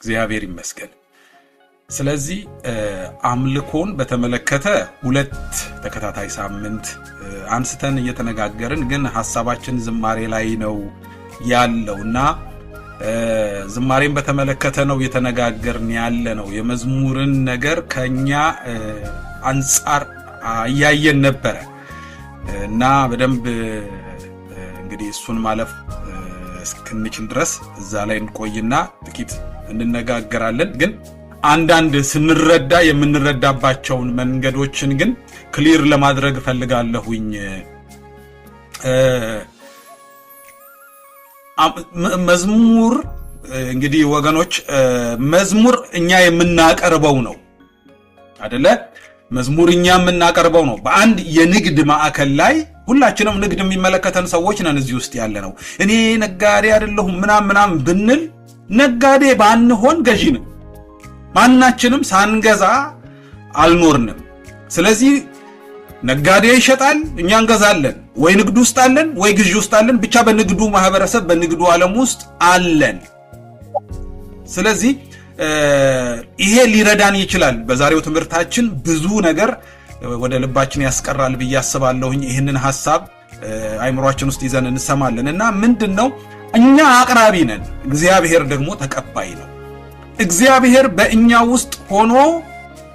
እግዚአብሔር ይመስገን። ስለዚህ አምልኮን በተመለከተ 2 ተከታታይ ሳምንት አንስተን እየተነጋገርን ግን ሐሳባችን ዝማሬ ላይ ነው ያለውና ዝማሬን በተመለከተ ነው እየተነጋገርን ያለነው። የመዝሙርን ነገር ከኛ አንጻር እያየን ነበረ እና በደንብ እንግዲህ እሱን ማለፍ እስክንችል ድረስ እዛ ላይ እንቆይና ጥቂት እንነጋገራለን። ግን አንዳንድ ስንረዳ የምንረዳባቸውን መንገዶችን ግን ክሊር ለማድረግ ፈልጋለሁኝ። መዝሙር እንግዲህ ወገኖች መዝሙር እኛ የምናቀርበው ነው አይደለ? መዝሙር እኛ የምናቀርበው ነው። በአንድ የንግድ ማዕከል ላይ ሁላችንም ንግድ የሚመለከተን ሰዎች ነን እዚህ ውስጥ ያለነው። እኔ ነጋዴ አይደለሁም ምናምን ምናምን ብንል ነጋዴ ባንሆን ገዢ ነን። ማናችንም ሳንገዛ አልኖርንም። ስለዚህ ነጋዴ ይሸጣል፣ እኛ እንገዛለን። ወይ ንግዱ ውስጥ አለን ወይ ግዢ ውስጥ አለን። ብቻ በንግዱ ማህበረሰብ በንግዱ ዓለም ውስጥ አለን። ስለዚህ ይሄ ሊረዳን ይችላል። በዛሬው ትምህርታችን ብዙ ነገር ወደ ልባችን ያስቀራል ብዬ አስባለሁኝ። ይህንን ሐሳብ አይምሮአችን ውስጥ ይዘን እንሰማለን እና ምንድነው እኛ አቅራቢ ነን፣ እግዚአብሔር ደግሞ ተቀባይ ነው። እግዚአብሔር በእኛ ውስጥ ሆኖ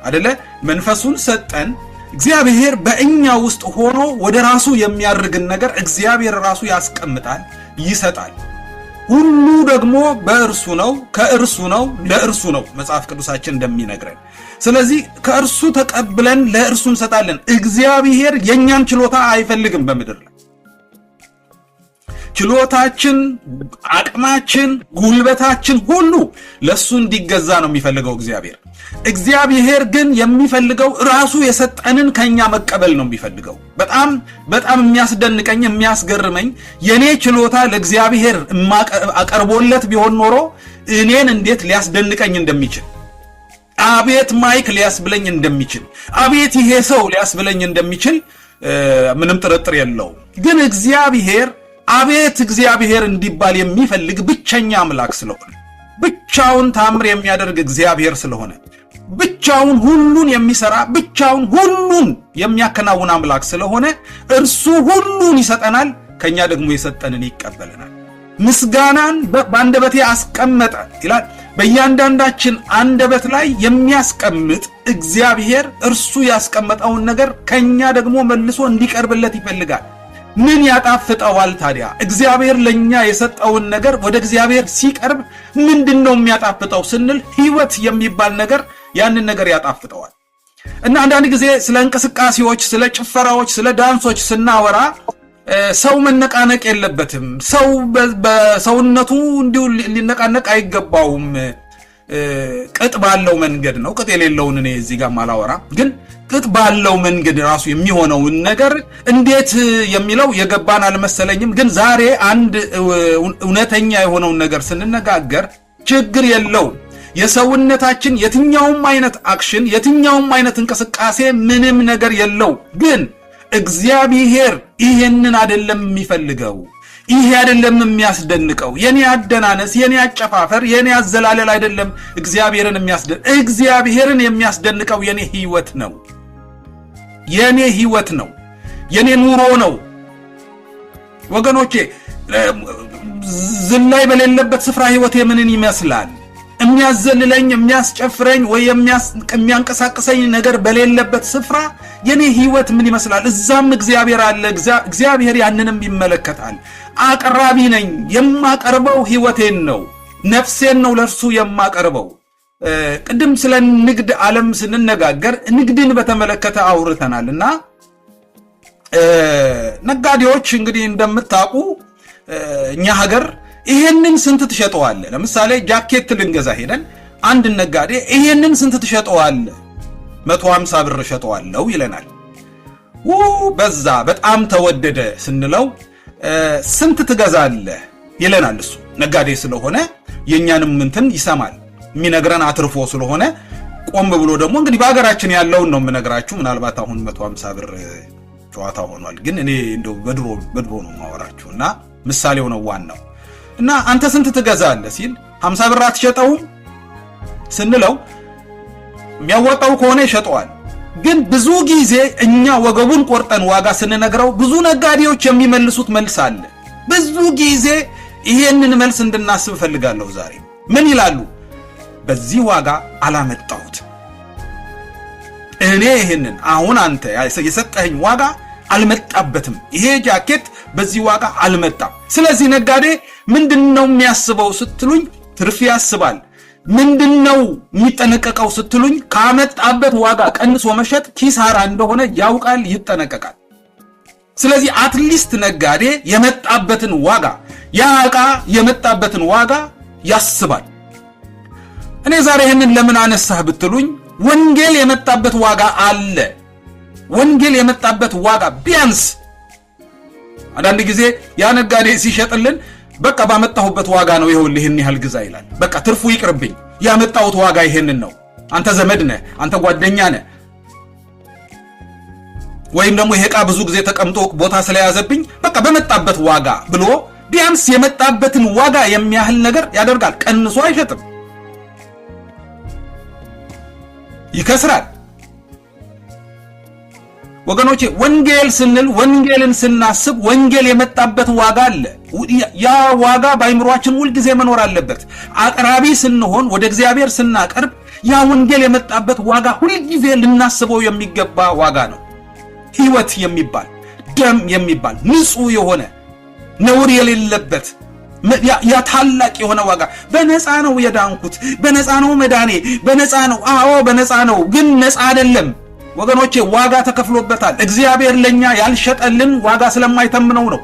አይደለ መንፈሱን ሰጠን። እግዚአብሔር በእኛ ውስጥ ሆኖ ወደ ራሱ የሚያርግን ነገር እግዚአብሔር ራሱ ያስቀምጣል፣ ይሰጣል። ሁሉ ደግሞ በእርሱ ነው፣ ከእርሱ ነው፣ ለእርሱ ነው መጽሐፍ ቅዱሳችን እንደሚነግረን። ስለዚህ ከእርሱ ተቀብለን ለእርሱ እንሰጣለን። እግዚአብሔር የኛን ችሎታ አይፈልግም። በምድር ላይ ችሎታችን፣ አቅማችን፣ ጉልበታችን ሁሉ ለሱ እንዲገዛ ነው የሚፈልገው እግዚአብሔር። እግዚአብሔር ግን የሚፈልገው ራሱ የሰጠንን ከኛ መቀበል ነው የሚፈልገው። በጣም በጣም የሚያስደንቀኝ የሚያስገርመኝ የኔ ችሎታ ለእግዚአብሔር አቀርቦለት ቢሆን ኖሮ እኔን እንዴት ሊያስደንቀኝ እንደሚችል፣ አቤት ማይክ ሊያስብለኝ እንደሚችል፣ አቤት ይሄ ሰው ሊያስብለኝ እንደሚችል ምንም ጥርጥር የለውም። ግን እግዚአብሔር አቤት እግዚአብሔር እንዲባል የሚፈልግ ብቸኛ አምላክ ስለሆነ፣ ብቻውን ታምር የሚያደርግ እግዚአብሔር ስለሆነ፣ ብቻውን ሁሉን የሚሰራ፣ ብቻውን ሁሉን የሚያከናውን አምላክ ስለሆነ እርሱ ሁሉን ይሰጠናል፣ ከኛ ደግሞ የሰጠንን ይቀበለናል። ምስጋናን በአንደበቴ አስቀመጠ ይላል። በእያንዳንዳችን አንደበት ላይ የሚያስቀምጥ እግዚአብሔር እርሱ ያስቀመጠውን ነገር ከኛ ደግሞ መልሶ እንዲቀርብለት ይፈልጋል። ምን ያጣፍጠዋል ታዲያ? እግዚአብሔር ለኛ የሰጠውን ነገር ወደ እግዚአብሔር ሲቀርብ ምንድነው የሚያጣፍጠው ስንል ህይወት የሚባል ነገር ያንን ነገር ያጣፍጠዋል። እና አንዳንድ ጊዜ ስለ እንቅስቃሴዎች፣ ስለ ጭፈራዎች፣ ስለ ዳንሶች ስናወራ ሰው መነቃነቅ የለበትም፣ ሰው በሰውነቱ እንዲሁ ሊነቃነቅ አይገባውም። ቅጥ ባለው መንገድ ነው። ቅጥ የሌለውን እኔ እዚህ ጋር አላወራ፣ ግን ቅጥ ባለው መንገድ ራሱ የሚሆነውን ነገር እንዴት የሚለው የገባን አልመሰለኝም። ግን ዛሬ አንድ እውነተኛ የሆነውን ነገር ስንነጋገር ችግር የለውም። የሰውነታችን የትኛውም አይነት action፣ የትኛውም አይነት እንቅስቃሴ ምንም ነገር የለው። ግን እግዚአብሔር ይሄንን አይደለም የሚፈልገው። ይሄ አይደለም የሚያስደንቀው። የኔ አደናነስ፣ የኔ አጨፋፈር፣ የኔ አዘላለል አይደለም እግዚአብሔርን የሚያስደንቀው። እግዚአብሔርን የሚያስደንቀው የኔ ህይወት ነው። የኔ ህይወት ነው። የኔ ኑሮ ነው። ወገኖቼ ዝላይ በሌለበት ስፍራ ህይወቴ ምንን ይመስላል? የሚያዘልለኝ፣ የሚያስጨፍረኝ ወይ የሚያንቀሳቅሰኝ ነገር በሌለበት ስፍራ የኔ ህይወት ምን ይመስላል? እዛም እግዚአብሔር አለ። እግዚአብሔር ያንንም ይመለከታል። አቅራቢ ነኝ። የማቀርበው ህይወቴን ነው፣ ነፍሴን ነው ለእርሱ የማቀርበው። ቅድም ስለ ንግድ ዓለም ስንነጋገር ንግድን በተመለከተ አውርተናል እና ነጋዴዎች እንግዲህ እንደምታውቁ እኛ ሀገር ይሄንን ስንት ትሸጠዋለህ? ለምሳሌ ጃኬት ልንገዛ ሄደን አንድ ነጋዴ ይሄንን ስንት ትሸጠዋለህ? 150 ብር እሸጠዋለሁ ይለናል። በዛ በጣም ተወደደ ስንለው ስንት ትገዛለህ ይለናል። እሱ ነጋዴ ስለሆነ የኛንም እንትን ይሰማል። የሚነግረን አትርፎ ስለሆነ ቆም ብሎ ደግሞ እንግዲህ በሀገራችን ያለውን ነው የምነግራችሁ። ምናልባት አሁን 150 ብር ጨዋታ ሆኗል፣ ግን እኔ እንደው በድሮ ነው የማወራችሁ እና ምሳሌው ነው ዋናው። እና አንተ ስንት ትገዛለህ ሲል 50 ብር አትሸጠውም ስንለው የሚያዋጣው ከሆነ ይሸጠዋል። ግን ብዙ ጊዜ እኛ ወገቡን ቆርጠን ዋጋ ስንነግረው ብዙ ነጋዴዎች የሚመልሱት መልስ አለ። ብዙ ጊዜ ይሄንን መልስ እንድናስብ እፈልጋለሁ ዛሬ። ምን ይላሉ? በዚህ ዋጋ አላመጣሁት፣ እኔ ይሄንን አሁን አንተ የሰጠኸኝ ዋጋ አልመጣበትም፣ ይሄ ጃኬት በዚህ ዋጋ አልመጣም። ስለዚህ ነጋዴ ምንድነው የሚያስበው ስትሉኝ ትርፍ ያስባል። ምንድነው የሚጠነቀቀው ስትሉኝ ካመጣበት ዋጋ ቀንሶ መሸጥ ኪሳራ እንደሆነ ያውቃል፣ ይጠነቀቃል። ስለዚህ at least ነጋዴ የመጣበትን ዋጋ፣ ያ ዕቃ የመጣበትን ዋጋ ያስባል። እኔ ዛሬ ይህንን ለምን አነሳህ ብትሉኝ ወንጌል የመጣበት ዋጋ አለ። ወንጌል የመጣበት ዋጋ ቢያንስ አንዳንድ ጊዜ ያ ነጋዴ ሲሸጥልን በቃ ባመጣሁበት ዋጋ ነው ይኸውልህ ይህን ያህል ግዛ ይላል። በቃ ትርፉ ይቅርብኝ፣ ያመጣሁት ዋጋ ይሄንን ነው። አንተ ዘመድ ነህ፣ አንተ ጓደኛ ነህ፣ ወይም ደግሞ ይሄ ዕቃ ብዙ ጊዜ ተቀምጦ ቦታ ስለያዘብኝ በቃ በመጣበት ዋጋ ብሎ ቢያንስ የመጣበትን ዋጋ የሚያህል ነገር ያደርጋል። ቀንሶ አይሸጥም፣ ይከስራል። ወገኖቼ ወንጌል ስንል፣ ወንጌልን ስናስብ ወንጌል የመጣበት ዋጋ አለ። ያ ዋጋ በአይምሯችን ሁልጊዜ መኖር አለበት። አቅራቢ ስንሆን፣ ወደ እግዚአብሔር ስናቀርብ ያ ወንጌል የመጣበት ዋጋ ሁልጊዜ ልናስበው የሚገባ ዋጋ ነው። ሕይወት የሚባል፣ ደም የሚባል፣ ንጹሕ የሆነ፣ ነውር የሌለበት ያ ታላቅ የሆነ ዋጋ። በነፃ ነው የዳንኩት፣ በነፃ ነው መዳኔ፣ በነፃ ነው። አዎ በነፃ ነው፣ ግን ነፃ አይደለም ወገኖቼ፣ ዋጋ ተከፍሎበታል። እግዚአብሔር ለኛ ያልሸጠልን ዋጋ ስለማይተምነው ነው።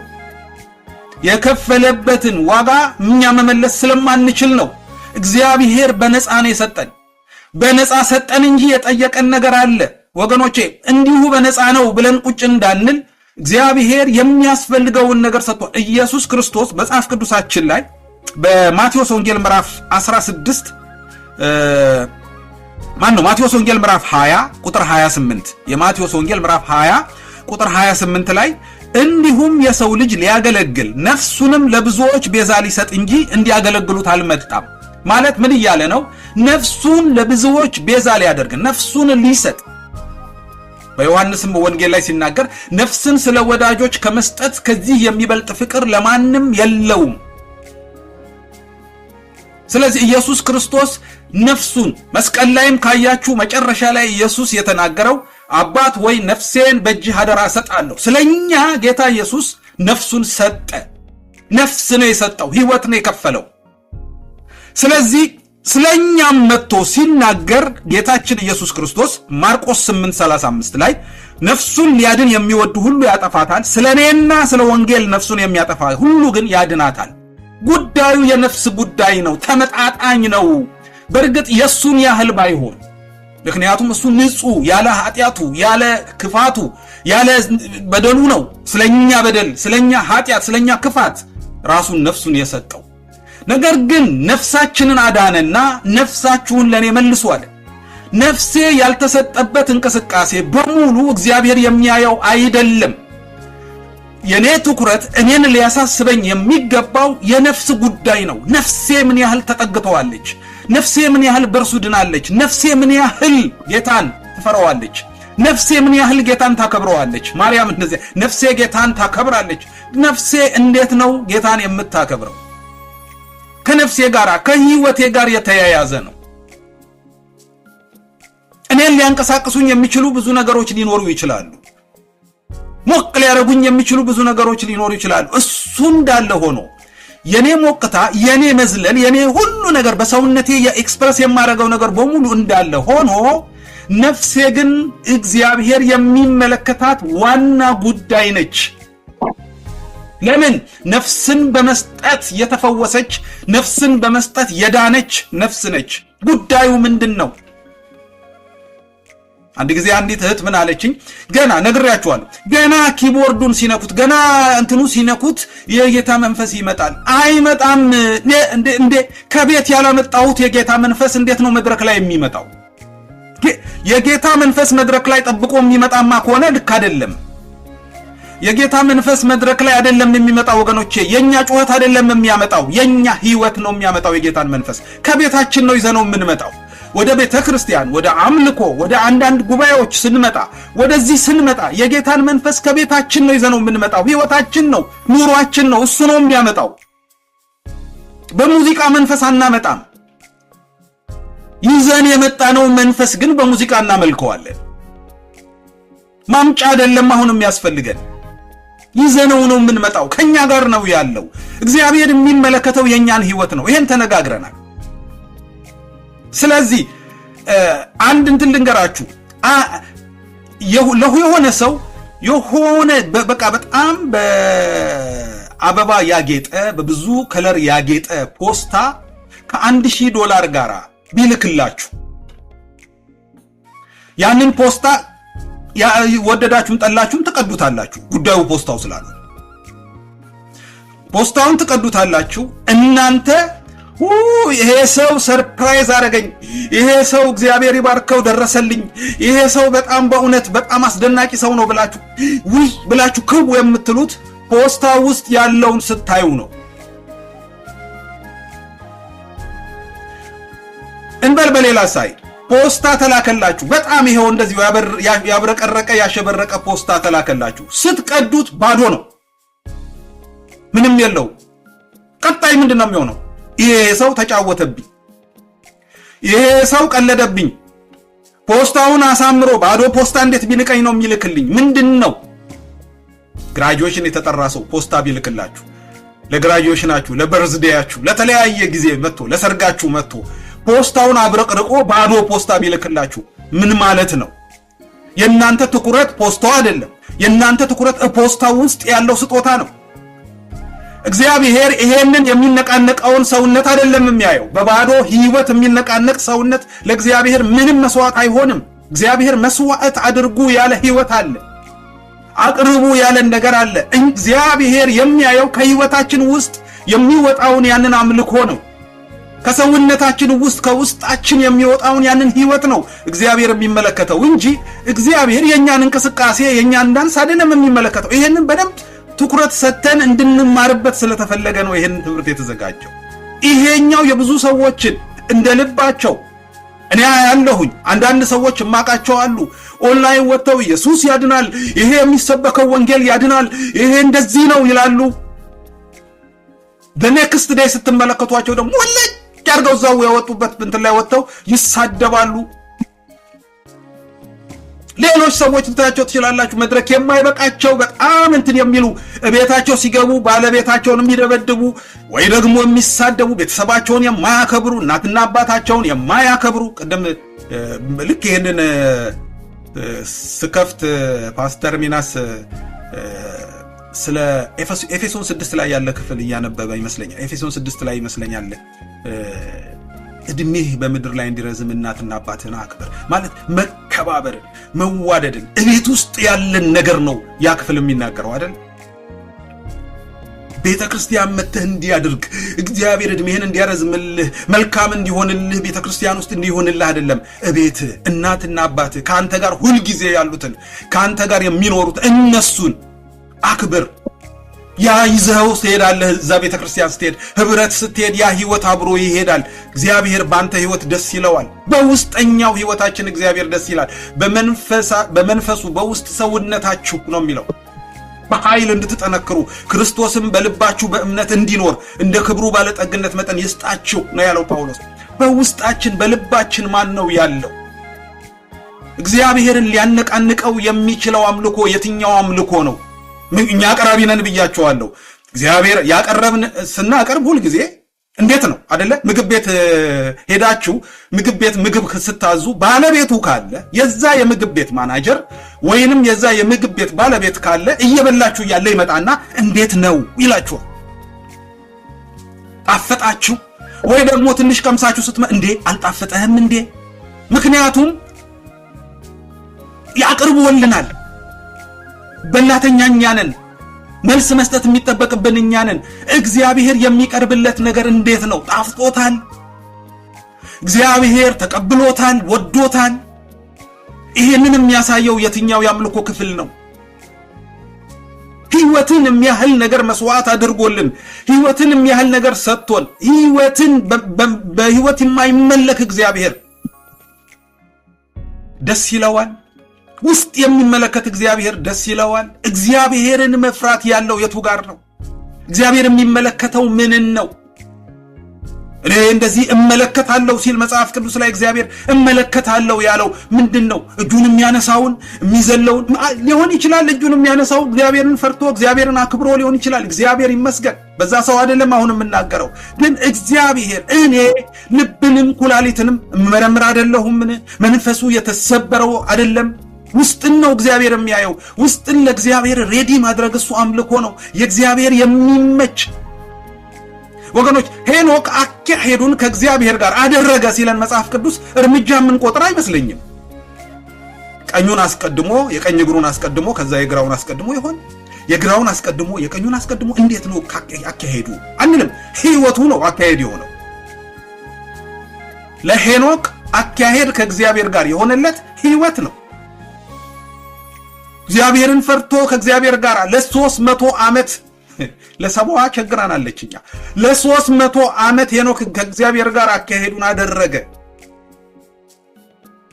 የከፈለበትን ዋጋ እኛ መመለስ ስለማንችል ነው። እግዚአብሔር በነፃ ነው የሰጠን። በነፃ ሰጠን እንጂ የጠየቀን ነገር አለ ወገኖቼ። እንዲሁ በነፃ ነው ብለን ቁጭ እንዳንል እግዚአብሔር የሚያስፈልገውን ነገር ሰጥቷል። ኢየሱስ ክርስቶስ መጽሐፍ ቅዱሳችን ላይ በማቴዎስ ወንጌል ምዕራፍ 16፣ ማን ነው፣ ማቴዎስ ወንጌል ምዕራፍ 20 ቁጥር 28፣ የማቴዎስ ወንጌል ምዕራፍ 20 ቁጥር 28 ላይ እንዲሁም የሰው ልጅ ሊያገለግል ነፍሱንም ለብዙዎች ቤዛ ሊሰጥ እንጂ እንዲያገለግሉት አልመጣም። ማለት ምን እያለ ነው? ነፍሱን ለብዙዎች ቤዛ ሊያደርግ፣ ነፍሱን ሊሰጥ። በዮሐንስም ወንጌል ላይ ሲናገር ነፍስን ስለ ወዳጆች ከመስጠት ከዚህ የሚበልጥ ፍቅር ለማንም የለውም። ስለዚህ ኢየሱስ ክርስቶስ ነፍሱን፣ መስቀል ላይም ካያችሁ መጨረሻ ላይ ኢየሱስ የተናገረው አባት ወይ ነፍሴን በእጅህ አደራ እሰጣለሁ። ስለኛ ጌታ ኢየሱስ ነፍሱን ሰጠ። ነፍስ ነው የሰጠው፣ ህይወት ነው የከፈለው። ስለዚህ ስለኛም መጥቶ ሲናገር ጌታችን ኢየሱስ ክርስቶስ ማርቆስ 8:35 ላይ ነፍሱን ሊያድን የሚወድ ሁሉ ያጠፋታል፣ ስለ እኔና ስለ ወንጌል ነፍሱን የሚያጠፋ ሁሉ ግን ያድናታል። ጉዳዩ የነፍስ ጉዳይ ነው፣ ተመጣጣኝ ነው። በእርግጥ የእሱን ያህል ባይሆን፣ ምክንያቱም እሱ ንጹሕ፣ ያለ ኃጢአቱ፣ ያለ ክፋቱ፣ ያለ በደሉ ነው ስለኛ በደል፣ ስለኛ ኃጢአት፣ ስለኛ ክፋት ራሱን ነፍሱን የሰጠው። ነገር ግን ነፍሳችንን አዳነና ነፍሳችሁን ለኔ መልሱ አለ። ነፍሴ ያልተሰጠበት እንቅስቃሴ በሙሉ እግዚአብሔር የሚያየው አይደለም። የኔ ትኩረት፣ እኔን ሊያሳስበኝ የሚገባው የነፍስ ጉዳይ ነው። ነፍሴ ምን ያህል ተጠግተዋለች? ነፍሴ ምን ያህል በእርሱ ድናለች? ነፍሴ ምን ያህል ጌታን ትፈራዋለች? ነፍሴ ምን ያህል ጌታን ታከብረዋለች? ማርያም እንደዚያ ነፍሴ ጌታን ታከብራለች። ነፍሴ እንዴት ነው ጌታን የምታከብረው? ከነፍሴ ጋር፣ ከህይወቴ ጋር የተያያዘ ነው። እኔን ሊያንቀሳቅሱኝ የሚችሉ ብዙ ነገሮች ሊኖሩ ይችላሉ። ሞቅ ሊያደርጉኝ የሚችሉ ብዙ ነገሮች ሊኖሩ ይችላሉ። እሱ እንዳለ ሆኖ የኔ ሞቅታ፣ የኔ መዝለል፣ የኔ ሁሉ ነገር፣ በሰውነቴ የ express የማደርገው ነገር በሙሉ እንዳለ ሆኖ ነፍሴ ግን እግዚአብሔር የሚመለከታት ዋና ጉዳይ ነች። ለምን? ነፍስን በመስጠት የተፈወሰች፣ ነፍስን በመስጠት የዳነች ነፍስ ነች። ጉዳዩ ምንድን ነው? አንድ ጊዜ አንዲት እህት ምን አለችኝ? ገና ነግሬያችኋለሁ። ገና keyboard ኡን ሲነኩት፣ ገና እንትኑ ሲነኩት የጌታ መንፈስ ይመጣል። አይመጣም እንዴ? ከቤት ያላመጣሁት የጌታ መንፈስ እንዴት ነው መድረክ ላይ የሚመጣው? የጌታ መንፈስ መድረክ ላይ ጠብቆ የሚመጣማ ከሆነ ልክ አይደለም። የጌታ መንፈስ መድረክ ላይ አይደለም የሚመጣው ወገኖቼ። የኛ ጩኸት አይደለም የሚያመጣው፣ የኛ ህይወት ነው የሚያመጣው። የጌታን መንፈስ ከቤታችን ነው ይዘነው የምንመጣው። ወደ ቤተ ክርስቲያን፣ ወደ አምልኮ፣ ወደ አንዳንድ ጉባኤዎች ስንመጣ፣ ወደዚህ ስንመጣ የጌታን መንፈስ ከቤታችን ነው ይዘነው የምንመጣው። ህይወታችን ነው፣ ኑሯችን ነው፣ እሱ ነው የሚያመጣው። በሙዚቃ መንፈስ አናመጣም። ይዘን የመጣነው መንፈስ ግን በሙዚቃ እናመልከዋለን። ማምጫ አይደለም አሁን የሚያስፈልገን፣ ይዘነው ነው የምንመጣው። ከኛ ጋር ነው ያለው። እግዚአብሔር የሚመለከተው የእኛን ህይወት ነው። ይሄን ተነጋግረናል። ስለዚህ አንድ እንትን ልንገራችሁ። የሆነ ሰው የሆነ በቃ በጣም በአበባ ያጌጠ፣ በብዙ color ያጌጠ ፖስታ ከ1000 ዶላር ጋር ቢልክላችሁ ያንን ፖስታ ወደዳችሁም ጠላችሁም ትቀዱታላችሁ። ጉዳዩ ፖስታው ስላልሆነ ፖስታውን ትቀዱታላችሁ። እናንተ ይሄ ሰው surprise አደረገኝ፣ ይሄ ሰው እግዚአብሔር ይባርከው ደረሰልኝ፣ ይሄ ሰው በጣም በእውነት በጣም አስደናቂ ሰው ነው ብላችሁ ውይ ብላችሁ ክው የምትሉት ፖስታ ውስጥ ያለውን ስታዩ ነው። እንበል በሌላ side ፖስታ ተላከላችሁ። በጣም ይሄው እንደዚህ ያብረቀረቀ ያሸበረቀ ፖስታ ተላከላችሁ። ስትቀዱት ባዶ ነው፣ ምንም የለው። ቀጣይ ምንድን ነው የሚሆነው? ይሄ ሰው ተጫወተብኝ፣ ይሄ ሰው ቀለደብኝ፣ ፖስታውን አሳምሮ ባዶ ፖስታ እንዴት ቢንቀኝ ነው የሚልክልኝ? ምንድን ነው? Graduation የተጠራ ሰው ፖስታ ቢልክላችሁ ለግራጁዌሽናችሁ፣ ለበርዝዴያችሁ፣ ለተለያየ ጊዜ መጥቶ፣ ለሰርጋችሁ መጥቶ ፖስታውን አብረቅርቆ ባዶ ፖስታ ቢልክላችሁ ምን ማለት ነው? የእናንተ ትኩረት ፖስታው አይደለም። የእናንተ ትኩረት ፖስታው ውስጥ ያለው ስጦታ ነው። እግዚአብሔር ይሄንን የሚነቃነቀውን ሰውነት አይደለም የሚያየው። በባዶ ሕይወት የሚነቃነቅ ሰውነት ለእግዚአብሔር ምንም መስዋዕት አይሆንም። እግዚአብሔር መስዋዕት አድርጉ ያለ ሕይወት አለ፣ አቅርቡ ያለን ነገር አለ። እግዚአብሔር የሚያየው ከሕይወታችን ውስጥ የሚወጣውን ያንን አምልኮ ነው። ከሰውነታችን ውስጥ፣ ከውስጣችን የሚወጣውን ያንን ሕይወት ነው እግዚአብሔር የሚመለከተው እንጂ እግዚአብሔር የእኛን እንቅስቃሴ፣ የእኛን ዳንስ አይደለም የሚመለከተው። ይሄንን በደንብ ትኩረት ሰጥተን እንድንማርበት ስለተፈለገ ነው ይሄንን ትምህርት የተዘጋጀው። ይሄኛው የብዙ ሰዎችን እንደ ልባቸው እኔ ያለሁኝ አንዳንድ ሰዎች እማቃቸው አሉ። ኦንላይን ወጥተው ኢየሱስ ያድናል፣ ይሄ የሚሰበከው ወንጌል ያድናል፣ ይሄ እንደዚህ ነው ይላሉ። The next day ስትመለከቷቸው ደግሞ ወለጭ አድርገው እዛው ያወጡበት እንትን ላይ ወጥተው ይሳደባሉ። ሌሎች ሰዎች ልታያቸው ትችላላችሁ። መድረክ የማይበቃቸው በጣም እንትን የሚሉ፣ እቤታቸው ሲገቡ ባለቤታቸውን የሚደበድቡ ወይ ደግሞ የሚሳደቡ፣ ቤተሰባቸውን የማያከብሩ፣ እናትና አባታቸውን የማያከብሩ። ቅድም ልክ ይህንን ስከፍት ፓስተር ሚናስ ስለ ኤፌሶን 6 ላይ ያለ ክፍል እያነበበ ይመስለኛል። ኤፌሶን 6 ላይ ይመስለኛል፣ እድሜህ በምድር ላይ እንዲረዝም እናትና አባትህን አክብር ማለት መከባበርን፣ መዋደድን፣ እቤት ውስጥ ያለን ነገር ነው ያ ክፍል የሚናገረው አይደል? ቤተ ክርስቲያን መጥተህ እንዲያድርግ፣ እግዚአብሔር እድሜህን እንዲያረዝምልህ፣ መልካም እንዲሆንልህ፣ ቤተ ክርስቲያን ውስጥ እንዲሆንልህ አይደለም። እቤት እናትና አባትህ ከአንተ ጋር ሁልጊዜ ያሉትን፣ ከአንተ ጋር የሚኖሩት እነሱን አክብር። ያ ይዘኸው ትሄዳለህ። እዛ ቤተ ክርስቲያን ስትሄድ፣ ህብረት ስትሄድ ያ ህይወት አብሮ ይሄዳል። እግዚአብሔር በአንተ ህይወት ደስ ይለዋል። በውስጠኛው ህይወታችን እግዚአብሔር ደስ ይላል። በመንፈሱ በውስጥ ሰውነታችሁ ነው የሚለው። በኃይል እንድትጠነክሩ ክርስቶስም በልባችሁ በእምነት እንዲኖር እንደ ክብሩ ባለጠግነት መጠን ይስጣችሁ ነው ያለው ጳውሎስ። በውስጣችን በልባችን ማን ነው ያለው? እግዚአብሔርን ሊያነቃንቀው የሚችለው አምልኮ የትኛው አምልኮ ነው? እኛ አቅራቢ ነን ብያቸዋለሁ። እግዚአብሔር ያቀረብን ስናቀርብ ሁልጊዜ እንዴት ነው አደለ? ምግብ ቤት ሄዳችሁ ምግብ ቤት ምግብ ስታዙ ባለቤቱ ካለ፣ የዛ የምግብ ቤት ማናጀር ወይንም የዛ የምግብ ቤት ባለቤት ካለ እየበላችሁ እያለ ይመጣና እንዴት ነው ይላችኋል። ጣፈጣችሁ ወይ ደግሞ ትንሽ ቀምሳችሁ ስትመ እንዴ አልጣፈጠህም እንዴ? ምክንያቱም ያቅርቡልናል። በላተኛ እኛ ነን። መልስ መስጠት የሚጠበቅብን እኛ ነን። እግዚአብሔር የሚቀርብለት ነገር እንዴት ነው? ጣፍጦታል። እግዚአብሔር ተቀብሎታል፣ ወዶታል። ይሄንን የሚያሳየው የትኛው የአምልኮ ክፍል ነው? ህይወትን የሚያህል ነገር መስዋዕት አድርጎልን፣ ህይወትን የሚያህል ነገር ሰጥቶን፣ ህይወትን በህይወት የማይመለክ እግዚአብሔር ደስ ይለዋል? ውስጥ የሚመለከት እግዚአብሔር ደስ ይለዋል? እግዚአብሔርን መፍራት ያለው የቱ ጋር ነው? እግዚአብሔር የሚመለከተው ምንን ነው? እኔ እንደዚህ እመለከታለሁ ሲል መጽሐፍ ቅዱስ ላይ እግዚአብሔር እመለከታለሁ ያለው ምንድን ነው? እጁን የሚያነሳውን የሚዘለውን ሊሆን ይችላል። እጁን የሚያነሳው እግዚአብሔርን ፈርቶ እግዚአብሔርን አክብሮ ሊሆን ይችላል። እግዚአብሔር ይመስገን፣ በዛ ሰው አይደለም አሁን የምናገረው። ግን እግዚአብሔር እኔ ልብንም ኩላሊትንም እመረምር አይደለሁምን? መንፈሱ የተሰበረው አይደለም? ውስጥን ነው እግዚአብሔር የሚያየው። ውስጥን ለእግዚአብሔር ready ማድረግ እሱ አምልኮ ነው። የእግዚአብሔር የሚመች ወገኖች፣ ሄኖክ አካሄዱን ከእግዚአብሔር ጋር አደረገ ሲለን መጽሐፍ ቅዱስ እርምጃ የምንቆጥር አይመስለኝም። ቀኙን አስቀድሞ የቀኝ እግሩን አስቀድሞ ከዛ የግራውን አስቀድሞ ይሆን? የግራውን አስቀድሞ የቀኙን አስቀድሞ እንዴት ነው አካሄዱ አንልም። ህይወቱ ነው አካሄድ የሆነው። ለሄኖክ አካሄድ ከእግዚአብሔር ጋር የሆነለት ህይወት ነው። እግዚአብሔርን ፈርቶ ከእግዚአብሔር ጋር ለ300 ዓመት ለሰባዋ ቸግራናለች እኛ ለ300 ዓመት ሄኖክ ከእግዚአብሔር ጋር አካሄዱን አደረገ።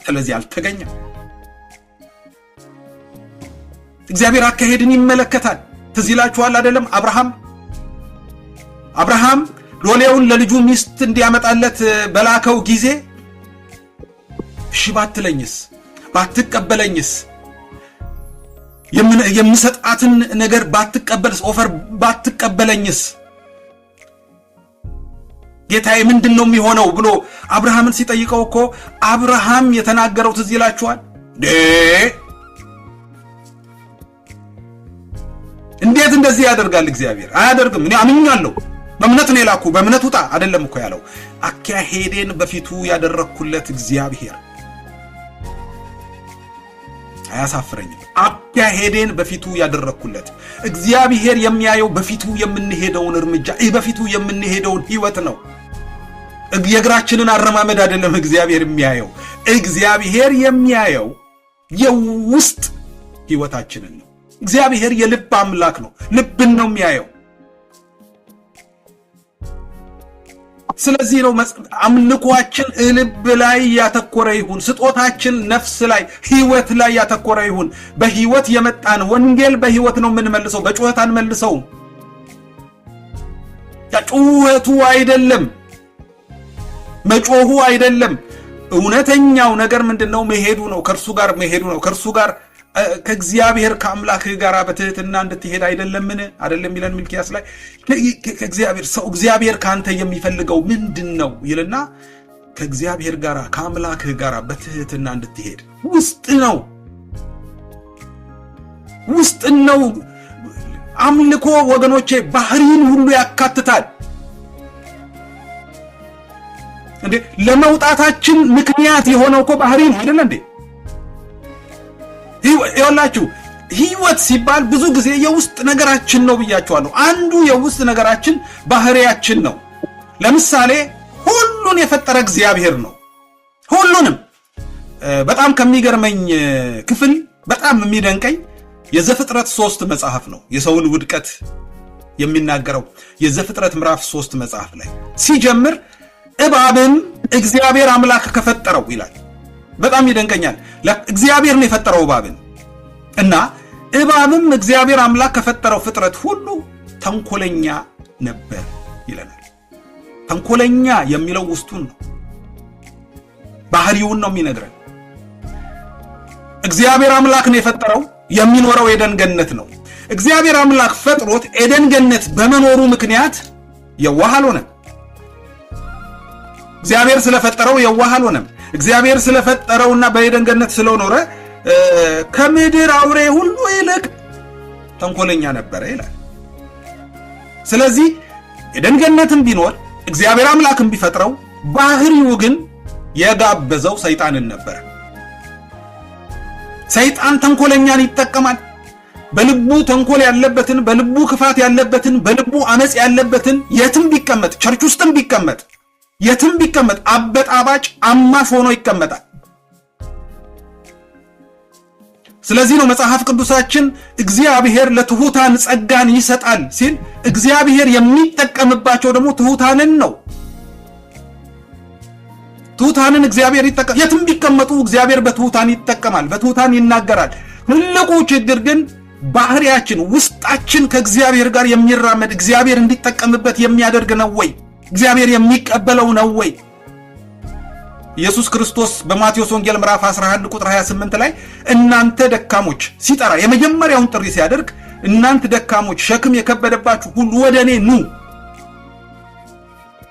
ስለዚህ አልተገኘም። እግዚአብሔር አካሄድን ይመለከታል። ትዝ ይላችኋል አይደለም? አብርሃም ሎሌውን ለልጁ ሚስት እንዲያመጣለት በላከው ጊዜ እሺ ባትለኝስ፣ ባትቀበለኝስ፣ የምሰጣትን ነገር ባትቀበልስ፣ offer ባትቀበለኝስ ጌታዬ ምንድን ነው የሚሆነው ብሎ አብርሃምን ሲጠይቀው እኮ አብርሃም የተናገረው ትዝ ይላችኋል። እንዴት እንደዚህ ያደርጋል እግዚአብሔር? አያደርግም። እኔ አምኛለሁ፣ በእምነት ነው የላኩ፣ በእምነት ውጣ አይደለም እኮ ያለው። አካሄዴን በፊቱ ያደረግኩለት እግዚአብሔር አያሳፍረኝም። አካሄዴን በፊቱ ያደረግኩለት እግዚአብሔር የሚያየው በፊቱ የምንሄደውን እርምጃ፣ በፊቱ የምንሄደውን ህይወት ነው። የእግራችንን አረማመድ አይደለም እግዚአብሔር የሚያየው። እግዚአብሔር የሚያየው የውስጥ ህይወታችንን ነው። እግዚአብሔር የልብ አምላክ ነው። ልብን ነው የሚያየው። ስለዚህ ነው አምልኳችን ልብ ላይ ያተኮረ ይሁን። ስጦታችን ነፍስ ላይ፣ ህይወት ላይ ያተኮረ ይሁን። በህይወት የመጣን ወንጌል በህይወት ነው የምንመልሰው፣ በጩኸት አንመልሰውም። ጩኸቱ አይደለም፣ መጮሁ አይደለም። እውነተኛው ነገር ምንድነው? መሄዱ ነው። ከእርሱ ጋር መሄዱ ነው። ከእርሱ ጋር ከእግዚአብሔር ከአምላክህ ጋር በትህትና እንድትሄድ አይደለምን? አይደለም ይለን ሚልክያስ ላይ። ከእግዚአብሔር ሰው እግዚአብሔር ከአንተ የሚፈልገው ምንድን ነው ይልና ከእግዚአብሔር ጋር ከአምላክህ ጋር በትህትና እንድትሄድ ውስጥ ነው፣ ውስጥ ነው። አምልኮ ወገኖቼ ባህሪን ሁሉ ያካትታል። እንዴ ለመውጣታችን ምክንያት የሆነው እኮ ባህሪ ነው አይደለ እንዴ? ይኸውላችሁ ህይወት ሲባል ብዙ ጊዜ የውስጥ ነገራችን ነው ብያችኋለሁ። አንዱ የውስጥ ነገራችን ባህሪያችን ነው። ለምሳሌ ሁሉን የፈጠረ እግዚአብሔር ነው። ሁሉንም በጣም ከሚገርመኝ ክፍል በጣም የሚደንቀኝ የዘፍጥረት 3 መጽሐፍ ነው። የሰውን ውድቀት የሚናገረው የዘፍጥረት ምዕራፍ 3 መጽሐፍ ላይ ሲጀምር እባብን እግዚአብሔር አምላክ ከፈጠረው ይላል። በጣም ይደንቀኛል። እግዚአብሔር ነው የፈጠረው እባብን እና እባብም እግዚአብሔር አምላክ ከፈጠረው ፍጥረት ሁሉ ተንኮለኛ ነበር ይለናል። ተንኮለኛ የሚለው ውስጡን ነው፣ ባህሪውን ነው የሚነግረን። እግዚአብሔር አምላክ ነው የፈጠረው፣ የሚኖረው ኤደን ገነት ነው። እግዚአብሔር አምላክ ፈጥሮት ኤደን ገነት በመኖሩ ምክንያት የዋህ አልሆነም። እግዚአብሔር ስለፈጠረው የዋህ አልሆነም። እግዚአብሔር ስለፈጠረውና በኤደን ገነት ስለኖረ ከምድር አውሬ ሁሉ ይልቅ ተንኮለኛ ነበረ ይላል። ስለዚህ ኤደን ገነትም ቢኖር እግዚአብሔር አምላክም ቢፈጥረው ባህሪው ግን የጋበዘው ሰይጣንን ነበረ። ሰይጣን ተንኮለኛን ይጠቀማል። በልቡ ተንኮል ያለበትን፣ በልቡ ክፋት ያለበትን፣ በልቡ አመጽ ያለበትን የትም ቢቀመጥ፣ church ውስጥም ቢቀመጥ፣ የትም ቢቀመጥ አበጣባጭ አማሽ ሆኖ ይቀመጣል። ስለዚህ ነው መጽሐፍ ቅዱሳችን እግዚአብሔር ለትሑታን ጸጋን ይሰጣል ሲል እግዚአብሔር የሚጠቀምባቸው ደግሞ ትሑታንን ነው። ትሑታንን እግዚአብሔር ይጠቀማል። የትም ቢቀመጡ እግዚአብሔር በትሑታን ይጠቀማል፣ በትሑታን ይናገራል። ትልቁ ችግር ግን ባህሪያችን፣ ውስጣችን ከእግዚአብሔር ጋር የሚራመድ፣ እግዚአብሔር እንዲጠቀምበት የሚያደርግ ነው ወይ? እግዚአብሔር የሚቀበለው ነው ወይ? ኢየሱስ ክርስቶስ በማቴዎስ ወንጌል ምዕራፍ 11 ቁጥር 28 ላይ እናንተ ደካሞች ሲጠራ፣ የመጀመሪያውን ጥሪ ሲያደርግ፣ እናንተ ደካሞች ሸክም የከበደባችሁ ሁሉ ወደ እኔ ኑ፣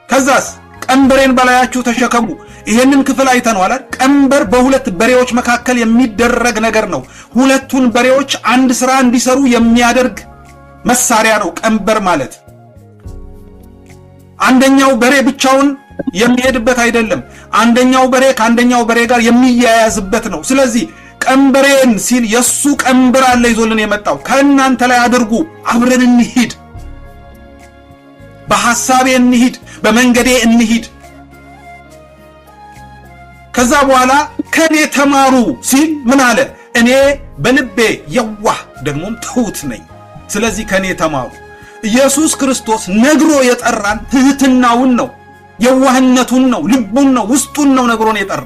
ከዛስ ቀንበሬን በላያችሁ ተሸከሙ። ይሄንን ክፍል አይተነዋል። ቀንበር በሁለት በሬዎች መካከል የሚደረግ ነገር ነው። ሁለቱን በሬዎች አንድ ስራ እንዲሰሩ የሚያደርግ መሳሪያ ነው ቀንበር ማለት። አንደኛው በሬ ብቻውን የሚሄድበት አይደለም። አንደኛው በሬ ከአንደኛው በሬ ጋር የሚያያዝበት ነው። ስለዚህ ቀንበሬን ሲል የሱ ቀንበር አለ ይዞልን የመጣው፣ ከእናንተ ላይ አድርጉ፣ አብረን እንሂድ፣ በሐሳቤ እንሂድ፣ በመንገዴ እንሂድ። ከዛ በኋላ ከኔ ተማሩ ሲል ምን አለ? እኔ በልቤ የዋህ ደግሞም ትሑት ነኝ፣ ስለዚህ ከኔ ተማሩ። ኢየሱስ ክርስቶስ ነግሮ የጠራን ትሕትናውን ነው፣ የዋህነቱን ነው፣ ልቡን ነው፣ ውስጡን ነው ነግሮን የጠራ።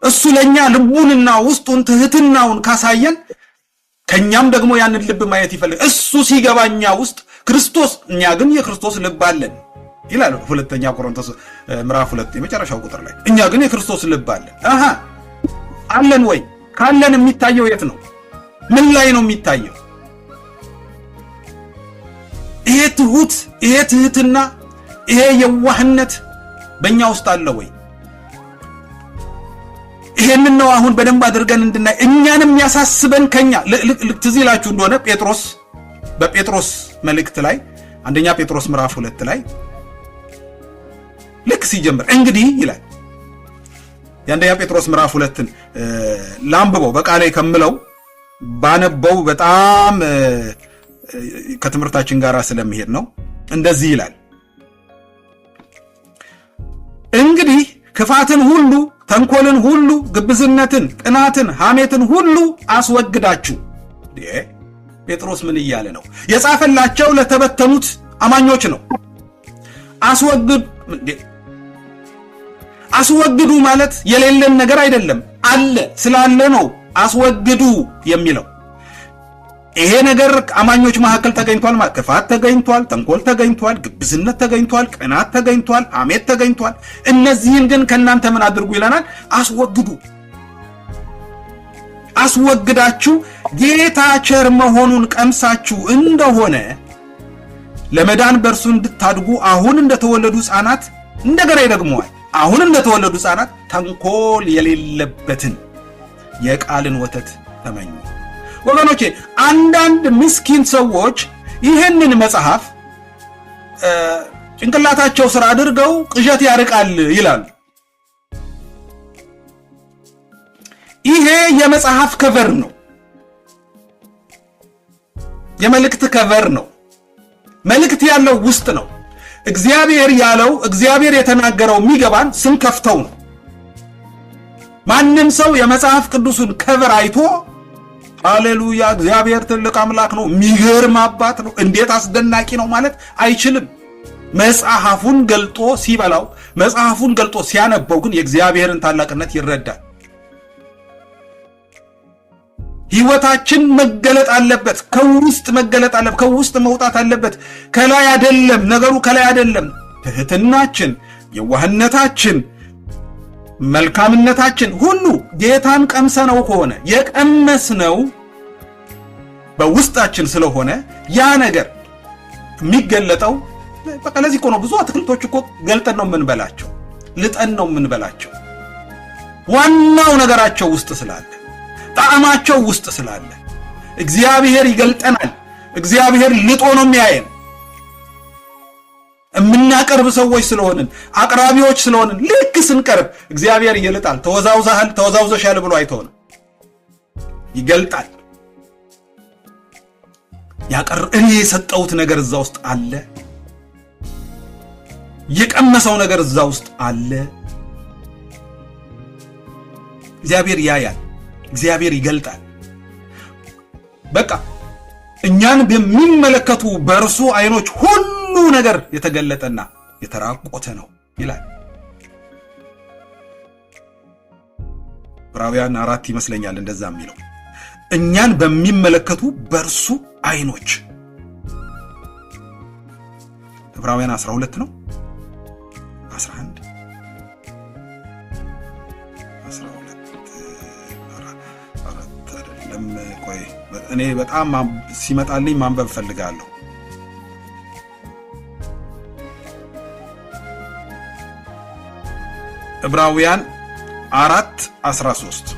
እሱ ለኛ ልቡንና ውስጡን ትሕትናውን ካሳየን ከኛም ደግሞ ያንን ልብ ማየት ይፈልግ። እሱ ሲገባ እኛ ውስጥ ክርስቶስ፣ እኛ ግን የክርስቶስ ልብ አለን ይላል ሁለተኛ ቆሮንቶስ ምዕራፍ 2 የመጨረሻው ቁጥር ላይ፣ እኛ ግን የክርስቶስ ልብ አለን። አሃ አለን ወይ? ካለን የሚታየው የት ነው? ምን ላይ ነው የሚታየው? ይሄ ትሁት፣ ይሄ ትህትና፣ ይሄ የዋህነት በእኛ ውስጥ አለ ወይ? ይሄንን ነው አሁን በደንብ አድርገን እንድናይ እኛንም የሚያሳስበን። ከኛ ትዝ ይላችሁ እንደሆነ ጴጥሮስ በጴጥሮስ መልእክት ላይ፣ አንደኛ ጴጥሮስ ምዕራፍ 2 ላይ ልክ ሲጀምር እንግዲህ ይላል። የአንደኛ ጴጥሮስ ምዕራፍ 2ን ላንብበው፣ በቃሌ ከምለው ባነበው በጣም ከትምህርታችን ጋር ስለሚሄድ ነው። እንደዚህ ይላል፣ እንግዲህ ክፋትን ሁሉ፣ ተንኮልን ሁሉ፣ ግብዝነትን፣ ቅናትን፣ ሐሜትን ሁሉ አስወግዳችሁ። ጴጥሮስ ምን እያለ ነው? የጻፈላቸው ለተበተኑት አማኞች ነው። አስወግድ አስወግዱ ማለት የሌለን ነገር አይደለም፣ አለ፣ ስላለ ነው አስወግዱ የሚለው። ይሄ ነገር አማኞች መካከል ተገኝቷል ማለት ክፋት ተገኝቷል፣ ተንኮል ተገኝቷል፣ ግብዝነት ተገኝቷል፣ ቅናት ተገኝቷል፣ ሐሜት ተገኝቷል። እነዚህን ግን ከእናንተ ምን አድርጉ ይለናል? አስወግዱ። አስወግዳችሁ ጌታ ቸር መሆኑን ቀምሳችሁ እንደሆነ ለመዳን በእርሱ እንድታድጉ አሁን እንደተወለዱ ሕፃናት፣ እንደገና ይደግመዋል። አሁን እንደተወለዱ ሕፃናት ተንኮል የሌለበትን የቃልን ወተት ተመኙ። ወገኖቼ፣ አንዳንድ ምስኪን ሰዎች ይህንን መጽሐፍ ጭንቅላታቸው ስር አድርገው ቅዠት ያርቃል ይላሉ። ይሄ የመጽሐፍ cover ነው፣ የመልእክት cover ነው። መልእክት ያለው ውስጥ ነው። እግዚአብሔር ያለው፣ እግዚአብሔር የተናገረው የሚገባን ስንከፍተው ነው። ማንም ሰው የመጽሐፍ ቅዱሱን cover አይቶ ሃሌሉያ እግዚአብሔር ትልቅ አምላክ ነው፣ የሚገርም አባት ነው፣ እንዴት አስደናቂ ነው ማለት አይችልም። መጽሐፉን ገልጦ ሲበላው፣ መጽሐፉን ገልጦ ሲያነበው ግን የእግዚአብሔርን ታላቅነት ይረዳል። ህይወታችን መገለጥ አለበት። ከውስጥ መገለጥ አለበት። ከውስጥ መውጣት አለበት። ከላይ አይደለም ነገሩ፣ ከላይ አይደለም። ትህትናችን፣ የዋህነታችን፣ መልካምነታችን ሁሉ ጌታን ቀምሰነው ከሆነ፣ የቀመስነው በውስጣችን ስለሆነ ያ ነገር የሚገለጠው። በቃ ለዚህ እኮ ነው ብዙ አትክልቶች እኮ ገልጠን ነው የምንበላቸው፣ ልጠን ነው የምንበላቸው። ዋናው ነገራቸው ውስጥ ስላለ፣ ጣዕማቸው ውስጥ ስላለ እግዚአብሔር ይገልጠናል። እግዚአብሔር ልጦ ነው የሚያየን። የምናቀርብ ሰዎች ስለሆንን፣ አቅራቢዎች ስለሆንን ልክ ስንቀርብ እግዚአብሔር ይልጣል። ተወዛውዛሃል፣ ተወዛውዘሻል ብሎ አይተውንም፣ ይገልጣል። ያቀር እኔ የሰጠሁት ነገር እዛ ውስጥ አለ። የቀመሰው ነገር እዛ ውስጥ አለ። እግዚአብሔር ያያል። እግዚአብሔር ይገልጣል። በቃ እኛን በሚመለከቱ በእርሱ አይኖች ሁሉ ነገር የተገለጠና የተራቆተ ነው ይላል። ዕብራውያን 4 ይመስለኛል እንደዛ የሚለው እኛን በሚመለከቱ በእርሱ አይኖች። ዕብራውያን 12 ነው 11 12 4 አይደለም። ቆይ እኔ በጣም ሲመጣልኝ ማንበብ ፈልጋለሁ። ዕብራውያን 4:13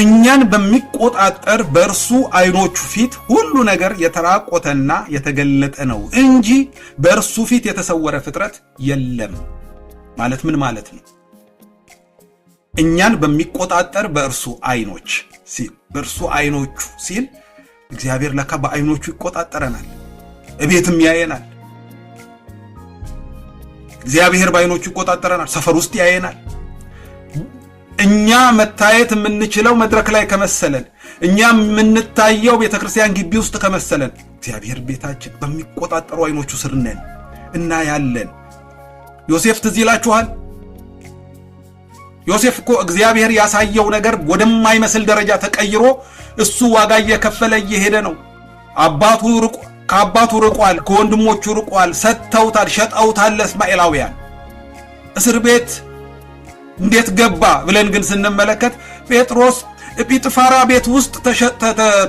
እኛን በሚቆጣጠር በእርሱ አይኖቹ ፊት ሁሉ ነገር የተራቆተና የተገለጠ ነው እንጂ በእርሱ ፊት የተሰወረ ፍጥረት የለም። ማለት ምን ማለት ነው? እኛን በሚቆጣጠር በእርሱ አይኖች ሲል በእርሱ አይኖቹ ሲል እግዚአብሔር ለካ በአይኖቹ ይቆጣጠረናል፣ እቤትም ያየናል። እግዚአብሔር በአይኖቹ ይቆጣጠረናል፣ ሰፈር ውስጥ ያየናል። እኛ መታየት የምንችለው መድረክ ላይ ከመሰለን፣ እኛ የምንታየው ቤተክርስቲያን ግቢ ውስጥ ከመሰለን፣ እግዚአብሔር ቤታችን በሚቆጣጠሩ አይኖቹ ስር ነን እና ያለን። ዮሴፍ ትዝ ይላችኋል? ዮሴፍ እኮ እግዚአብሔር ያሳየው ነገር ወደማይመስል ደረጃ ተቀይሮ እሱ ዋጋ እየከፈለ እየሄደ ነው። አባቱ ርቆ ከአባቱ ርቋል፣ ከወንድሞቹ ርቋል። ሰጥተውታል፣ ሸጠውታል ለእስማኤላውያን። እስር ቤት እንዴት ገባ ብለን ግን ስንመለከት ጴጥሮስ ጲጥፋራ ቤት ውስጥ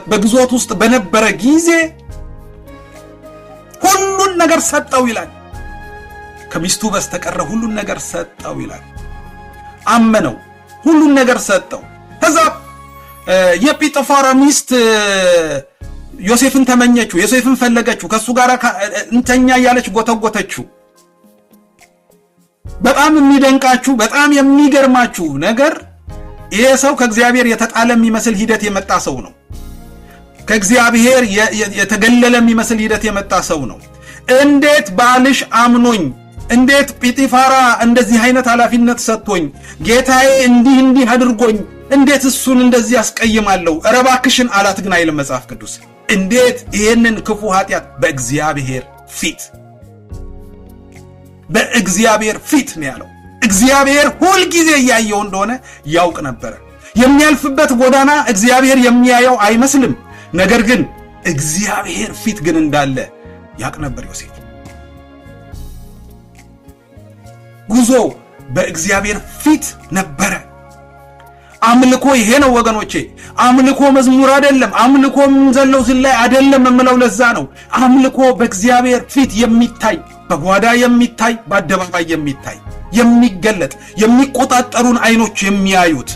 በግዞት ውስጥ በነበረ ጊዜ ሁሉን ነገር ሰጠው ይላል። ከሚስቱ በስተቀረ ሁሉን ነገር ሰጠው ይላል። አመነው፣ ሁሉን ነገር ሰጠው። ከዛ የጲጥፋራ ሚስት ዮሴፍን ተመኘችው፣ ዮሴፍን ፈለገችው፣ ከሱ ጋር እንተኛ እያለች ጎተጎተችው። በጣም የሚደንቃችሁ በጣም የሚገርማችሁ ነገር ይሄ ሰው ከእግዚአብሔር የተጣለ የሚመስል ሂደት የመጣ ሰው ነው። ከእግዚአብሔር የተገለለ የሚመስል ሂደት የመጣ ሰው ነው። እንዴት ባልሽ አምኖኝ፣ እንዴት ጲጢፋራ እንደዚህ አይነት ኃላፊነት ሰጥቶኝ፣ ጌታዬ እንዲህ እንዲህ አድርጎኝ፣ እንዴት እሱን እንደዚህ አስቀይማለሁ? ኧረ እባክሽን አላት ግን አይልም መጽሐፍ ቅዱስ። እንዴት ይሄንን ክፉ ኃጢአት በእግዚአብሔር ፊት በእግዚአብሔር ፊት ነው ያለው። እግዚአብሔር ሁል ጊዜ እያየው እንደሆነ ያውቅ ነበረ። የሚያልፍበት ጎዳና እግዚአብሔር የሚያየው አይመስልም። ነገር ግን እግዚአብሔር ፊት ግን እንዳለ ያውቅ ነበር ዮሴፍ። ጉዞ በእግዚአብሔር ፊት ነበረ። አምልኮ ይሄ ነው ወገኖቼ። አምልኮ መዝሙር አይደለም። አምልኮ የምንዘለው ዝላይ አይደለም የምለው ለዛ ነው። አምልኮ በእግዚአብሔር ፊት የሚታይ፣ በጓዳ የሚታይ፣ በአደባባይ የሚታይ፣ የሚገለጥ፣ የሚቆጣጠሩን አይኖች የሚያዩት።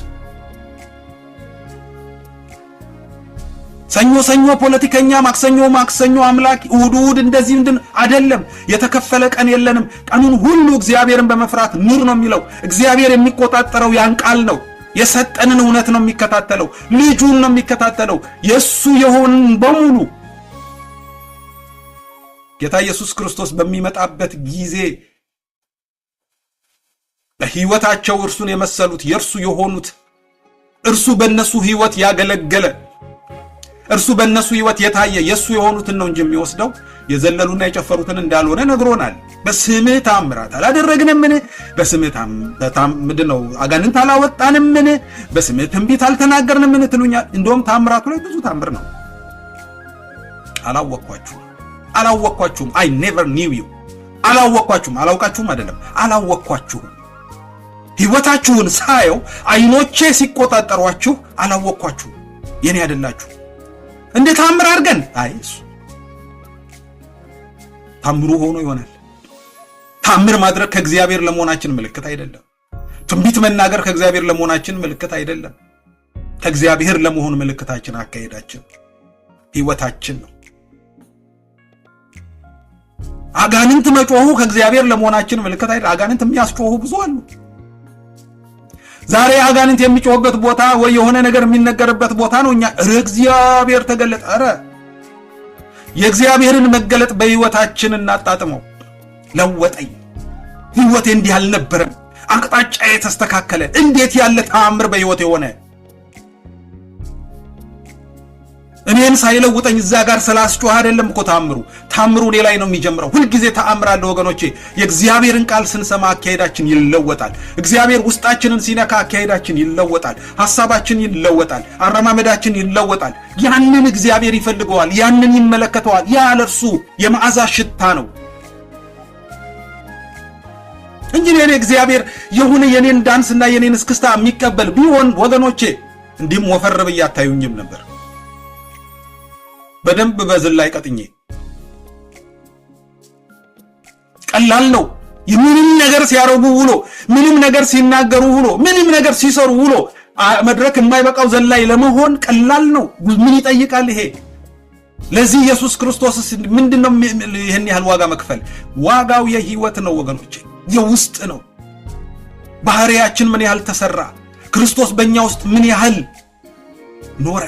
ሰኞ ሰኞ ፖለቲከኛ፣ ማክሰኞ ማክሰኞ አምላክ፣ እሑድ እሑድ እንደዚህ ምንድን አይደለም። የተከፈለ ቀን የለንም። ቀኑን ሁሉ እግዚአብሔርን በመፍራት ኑር ነው የሚለው። እግዚአብሔር የሚቆጣጠረው ያን ቃል ነው። የሰጠንን እውነት ነው የሚከታተለው። ልጁን ነው የሚከታተለው። የሱ የሆንን በሙሉ ጌታ ኢየሱስ ክርስቶስ በሚመጣበት ጊዜ በሕይወታቸው እርሱን የመሰሉት የእርሱ የሆኑት እርሱ በእነሱ ሕይወት ያገለገለ እርሱ በእነሱ ሕይወት የታየ የእሱ የሆኑትን ነው እንጂ የሚወስደው የዘለሉና የጨፈሩትን እንዳልሆነ ነግሮናል። በስምህ ታምራት አላደረግንምን? በስምህ ምንድን ነው አጋንንት አላወጣንምን? በስምህ ትንቢት አልተናገርንምን ትሉኛል። እንደውም ታምራቱ ላይ ብዙ ታምር ነው። አላወቅኳችሁም፣ አላወቅኳችሁም። I never knew you። አላወቅኳችሁም። አላውቃችሁም አይደለም፣ አላወቅኳችሁም። ሕይወታችሁን ሳየው አይኖቼ ሲቆጣጠሯችሁ አላወቅኳችሁም። የኔ አይደላችሁ። እንዴ ታምር አድርገን አይ እሱ ታምሩ ሆኖ ይሆናል። ታምር ማድረግ ከእግዚአብሔር ለመሆናችን ምልክት አይደለም። ትንቢት መናገር ከእግዚአብሔር ለመሆናችን ምልክት አይደለም። ከእግዚአብሔር ለመሆን ምልክታችን አካሄዳችን፣ ሕይወታችን ነው። አጋንንት መጮሁ ከእግዚአብሔር ለመሆናችን ምልክት አይደለም። አጋንንት የሚያስጮሁ ብዙ አሉ። ዛሬ አጋንንት የሚጮህበት ቦታ ወይ የሆነ ነገር የሚነገርበት ቦታ ነው። እኛ ኧረ እግዚአብሔር ተገለጠ፣ ኧረ የእግዚአብሔርን መገለጥ በሕይወታችን እናጣጥመው። ለወጠኝ፣ ሕይወቴ እንዲህ አልነበረም፣ አቅጣጫዬ ተስተካከለ፣ እንዴት ያለ ተአምር በሕይወቴ ሆነ። እኔን ሳይለውጠኝ እዛ ጋር ስላስጮህ አይደለም እኮ ታምሩ። ታምሩ እኔ ላይ ነው የሚጀምረው። ሁልጊዜ ተአምር አለ ወገኖቼ። የእግዚአብሔርን ቃል ስንሰማ አካሄዳችን ይለወጣል። እግዚአብሔር ውስጣችንን ሲነካ አካሄዳችን ይለወጣል። ሐሳባችን ይለወጣል። አረማመዳችን ይለወጣል። ያንን እግዚአብሔር ይፈልገዋል። ያንን ይመለከተዋል። ያ ለእርሱ የመዓዛ ሽታ ነው እንጂ እኔ እግዚአብሔር የሆነ የኔን ዳንስና የኔን እስክስታ የሚቀበል ቢሆን ወገኖቼ እንዲህም ወፈር ብዬ አታዩኝም ነበር። በደንብ በዝላይ ቀጥኜ ቀላል ነው። ምንም ነገር ሲያረጉ ውሎ፣ ምንም ነገር ሲናገሩ ውሎ፣ ምንም ነገር ሲሰሩ ውሎ መድረክ የማይበቃው ዘላይ ለመሆን ቀላል ነው። ምን ይጠይቃል ይሄ? ለዚህ ኢየሱስ ክርስቶስ ምንድነው ይህን ያህል ዋጋ መክፈል? ዋጋው የህይወት ነው ወገኖቼ፣ የውስጥ ነው። ባህሪያችን ምን ያህል ተሰራ? ክርስቶስ በእኛ ውስጥ ምን ያህል ኖረ?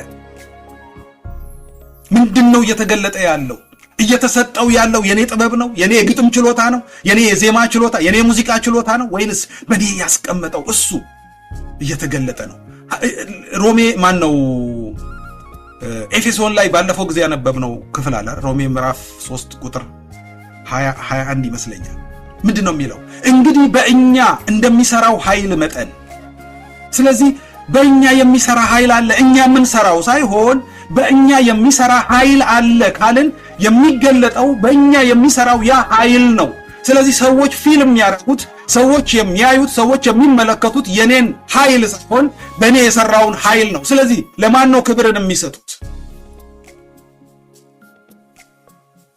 ምንድነው እየተገለጠ ያለው? እየተሰጠው ያለው የኔ ጥበብ ነው? የኔ የግጥም ችሎታ ነው? የኔ የዜማ ችሎታ፣ የኔ የሙዚቃ ችሎታ ነው? ወይንስ በኔ ያስቀመጠው እሱ እየተገለጠ ነው? ሮሜ ማን ነው? ኤፌሶን ላይ ባለፈው ጊዜ ያነበብነው ክፍል አለ። ሮሜ ምዕራፍ 3 ቁጥር 21 ይመስለኛል። ምንድነው የሚለው? እንግዲህ በእኛ እንደሚሰራው ኃይል መጠን። ስለዚህ በእኛ የሚሰራ ኃይል አለ። እኛ የምንሰራው ሳይሆን በእኛ የሚሰራ ኃይል አለ ካልን የሚገለጠው በእኛ የሚሰራው ያ ኃይል ነው። ስለዚህ ሰዎች ፊልም የሚያደርጉት፣ ሰዎች የሚያዩት፣ ሰዎች የሚመለከቱት የኔን ኃይል ሳይሆን በእኔ የሰራውን ኃይል ነው። ስለዚህ ለማን ነው ክብርን የሚሰጡት?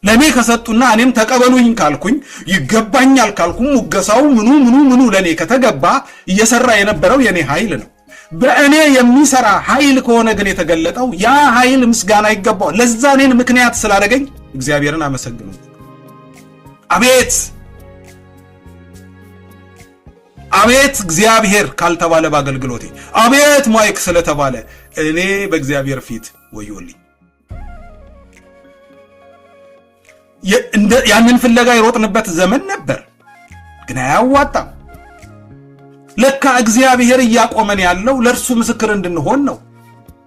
ለኔ ከሰጡና እኔም ተቀበሉኝ ካልኩኝ፣ ይገባኛል ካልኩም፣ ሙገሳው ምኑ ምኑ ምኑ ለኔ ከተገባ እየሰራ የነበረው የኔ ኃይል ነው። በእኔ የሚሰራ ኃይል ከሆነ ግን የተገለጠው ያ ኃይል ምስጋና ይገባዋል። ለዛ እኔን ምክንያት ስላደረገኝ እግዚአብሔርን አመሰግኑ። አቤት አቤት እግዚአብሔር ካልተባለ በአገልግሎቴ፣ አቤት ማይክ ስለተባለ እኔ በእግዚአብሔር ፊት ወዮልኝ። ያንን ፍለጋ የሮጥንበት ዘመን ነበር፣ ግን አያዋጣም። ለካ እግዚአብሔር እያቆመን ያለው ለእርሱ ምስክር እንድንሆን ነው።